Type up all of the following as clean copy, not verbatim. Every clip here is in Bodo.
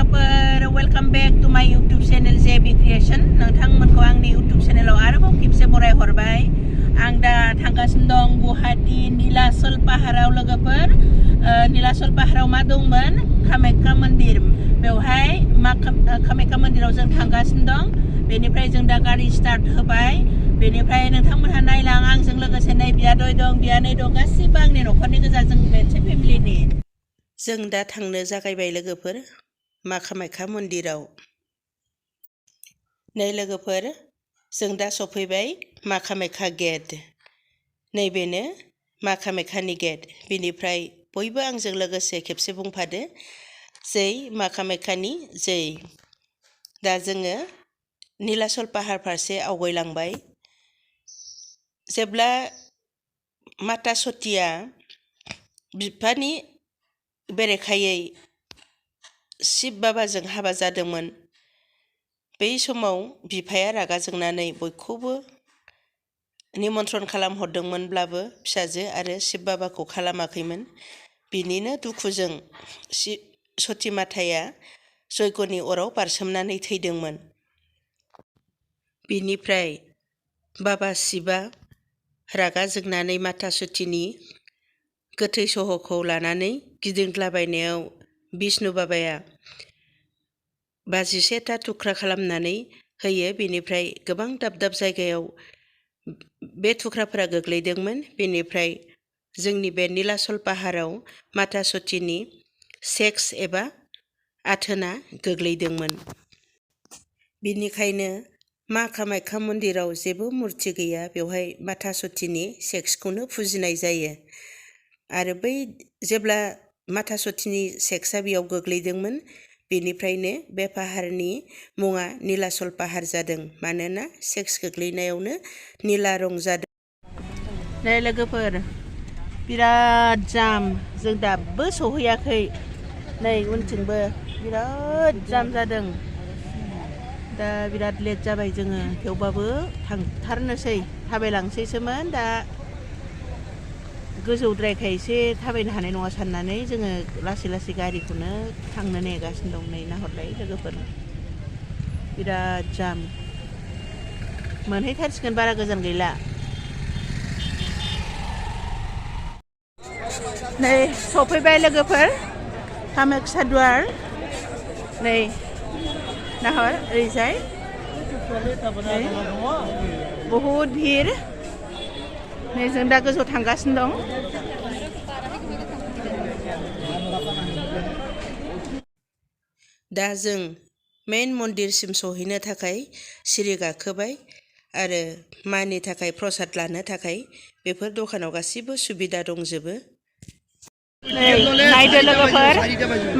लोगोफोर वेलकाम बेक टू माय यूट्यूब चैनल जेबी क्रिएशन नोंथांमोनखौ आंनि यूट्यूब चैनलाव आरोबाव खेबसे बरायहरबाय आं दा थांगासिनो दं गुवाहाटी नीलाचल पाहाराव लोगोफोर नीलाचल पाहाराव मा दंमोन कामाख्या मन्दिर बेवहाय मा कामाख्या मन्दिराव जों थांगासिनो दं बेनिफ्राय जों दा गारि स्टार्ट होबाय बेनिफ्राय नोंथांमोनहा नायलां आंजों लोगोसे नै बियादै दं बियानै दं गासिबो आंनि न'खरनि गोजा जों मोनसे फेमिलिनि जों दा थांनो जागायबाय लोगोफोर मा कामाख्या मन्दिराव नै लोगोफोर जों दा सफैबाय मा कामाख्या गेट नैबेनो मा कामाख्यानि गेट बिनिफ्राय बयबो आंजों लोगोसे खेबसे बुंफादो जै मा कामाख्यानि जै दा जोङो नीलाचल पाहार फारसे आवगायलांबाय जेब्ला माता सतिया बिफानि बेरेखायै शिब बाबाजों हाबा जादोंमोन बै समाव बिफाया रागा जोंनानै बयखौबो निमन्त्रन खालामहरदोंमोनब्लाबो फिसाजो आरो शिब बाबाखौ खालामाखैमोन बिनिनो दुखुजों सती माताया जयग'नि अराव बारसोमनानै थैदोंमोन बिनिफ्राय बाबा शिबआ रागा जोंनानै माता सतिनि गोथै सह'खौ लानानै गिदिंलाबायनायाव बिष्णु बाबाया 51टा थुख्रा खालामनानै होयो बेनिफ्राय गोबां दाब दाब जायगायाव बे थुख्राफोरा गोग्लैदोंमोन बेनिफ्राय जोंनि बे नीलाचल पाहाराव माता सतिनि सेक्स एबा आथोना गोग्लैदोंमोन बिनिखायनो मा कामाख्या मन्दिराव जेबो मुर्ति गैया बेवहाय माता सतिनि सेक्सखौनो फुजिनाय जायो आरो बै जेब्ला माता सतिनि सेक्सआ बेयाव गोग्लैदोंमोन बेनिफ्रायनो बे पाहारनि मुङा नीलाचल पाहार जादों मानोना सेक्स गोग्लैनायावनो नीला रं जादों नै लोगोफोर बिराद जाम जों दाबो सहैयाखै नै उनथिंबो बिराद जाम जादों दा बिराद लेट जाबाय जोङो थेवबाबो थांथारनोसै थाबायलांसैसोमोन दा गोजौद्रायखाय एसे थाबायनो हानाय नङा साननानै जोङो लासै लासै गारिखौनो थांनो नेगासिनो दं नै नाहरलाय लोगोफोर बिराद जाम मोनहैथारसिगोन बारा गोजान गैला नै सफैबाय लोगोफोर कामाख्या द्वार नै नाहर ओरैजाय बहुद भिर नै जों दा गोजौ थांगासिनो दं दा जों मेन मन्दिरसिम सहैनो थाखाय सिरि गाखोबाय आरो मानि थाखाय प्रसाद लानो थाखाय बेफोर दखानाव गासिबो सुबिदा दंजोबो नायदो लोगोफोर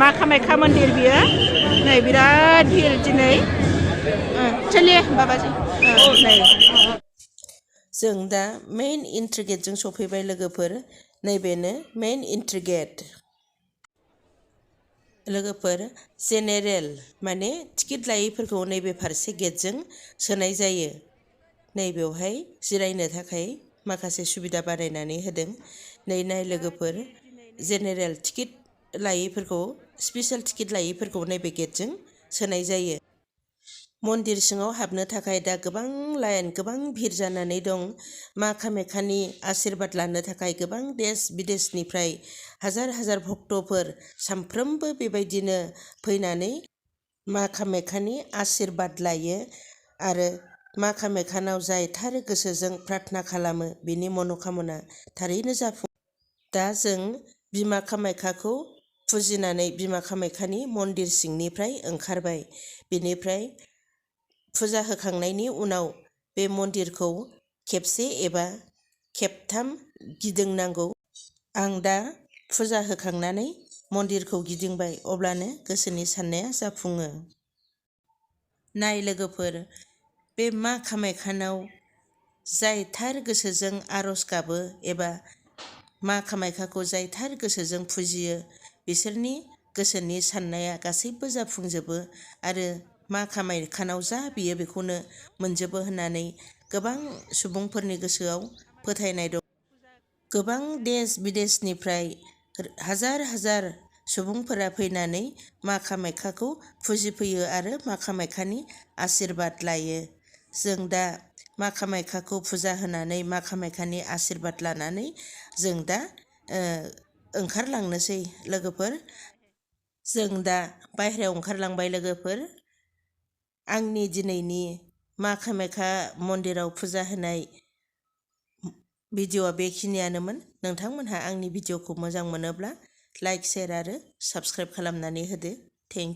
मा कामाख्या मन्दिर बियो नै बिराद भिर दिनै चलिए बाबाजी नै जों दा मेन एन्ट्रि गेटजों सफैबाय लोगोफोर नैबेनो मेन एन्ट्रि गेट लोगोफोर जेनेरेल माने टिकेट लायैफोरखौ नैबे फारसे गेटजों सोनाय जायो नै बेवहाय जिरायनो थाखाय माखासे सुबिदा बानायनानै होदों नै नाय लोगोफोर जेनेरेल टिकेट लायैफोरखौ स्पेसियेल टिकेट लायैफोरखौ नैबे गेटजों सोनाय जायो मन्दिर सिङाव हाबनो थाखाय दा गोबां लाइन गोबां भिर जानानै दं मा कामाख्यानि आशीर्बाद लानो थाखाय गोबां देश बिदेशनिफ्राय हाजार हाजार भक्तफोर सानफ्रोमबो बेबायदिनो फैनानै मा कामाख्यानि आशीर्बाद लायो आरो मा कामाख्यानाव जाय थार गोसोजों प्रार्थना खालामो बिनि मन'कामना थारैनो जाफुङो दा जों बिमा कामाख्याखौ फुजिनानै बिमा कामाख्यानि मन्दिर सिंनिफ्राय ओंखारबाय बेनिफ्राय फुजा होखांनायनि उनाव बे मन्दिरखौ खेबसे एबा खेबथाम गिदिंनांगौ आं दा फुजा होखांनानै मन्दिरखौ गिदिंबाय अब्लानो गोसोनि साननाया जाफुङो नाय लोगोफोर बे मा कामाख्यानाव जाय थार गोसोजों आर'ज गाबो एबा मा कामाख्याखौ जाय थार गोसोजों फुजियो बिसोरनि गोसोनि साननाया गासैबो जाफुंजोबो आरो मा कामाख्यानाव जा बियो बेखौनो मोनजोबो होननानै गोबां सुबुंफोरनि गोसोआव फोथायनाय दं गोबां देश बिदेशनिफ्राय हाजार हाजार सुबुंफोरा फैनानै मा कामाख्याखौ फुजिफैयो आरो मा कामाख्यानि आशीर्बाद लायो। जों दा मा कामाख्याखौ फुजा होनानै मा कामाख्यानि आशीर्बाद लानानै जों दा ओंखारलांनोसै लोगोफोर। जों दा बायह्रायाव ओंखारलांबाय लोगोफोर। आंनि दिनैनि मा कामाख्या मन्दिराव फुजा होनाय भिडिअ'आ बेखिनियानोमोन। नोंथांमोनहा आंनि भिडिअ'खौ मोजां मोनोब्ला लाइक, शेयार आरो साबस्क्राइब खालामनानै होदो। Thank you.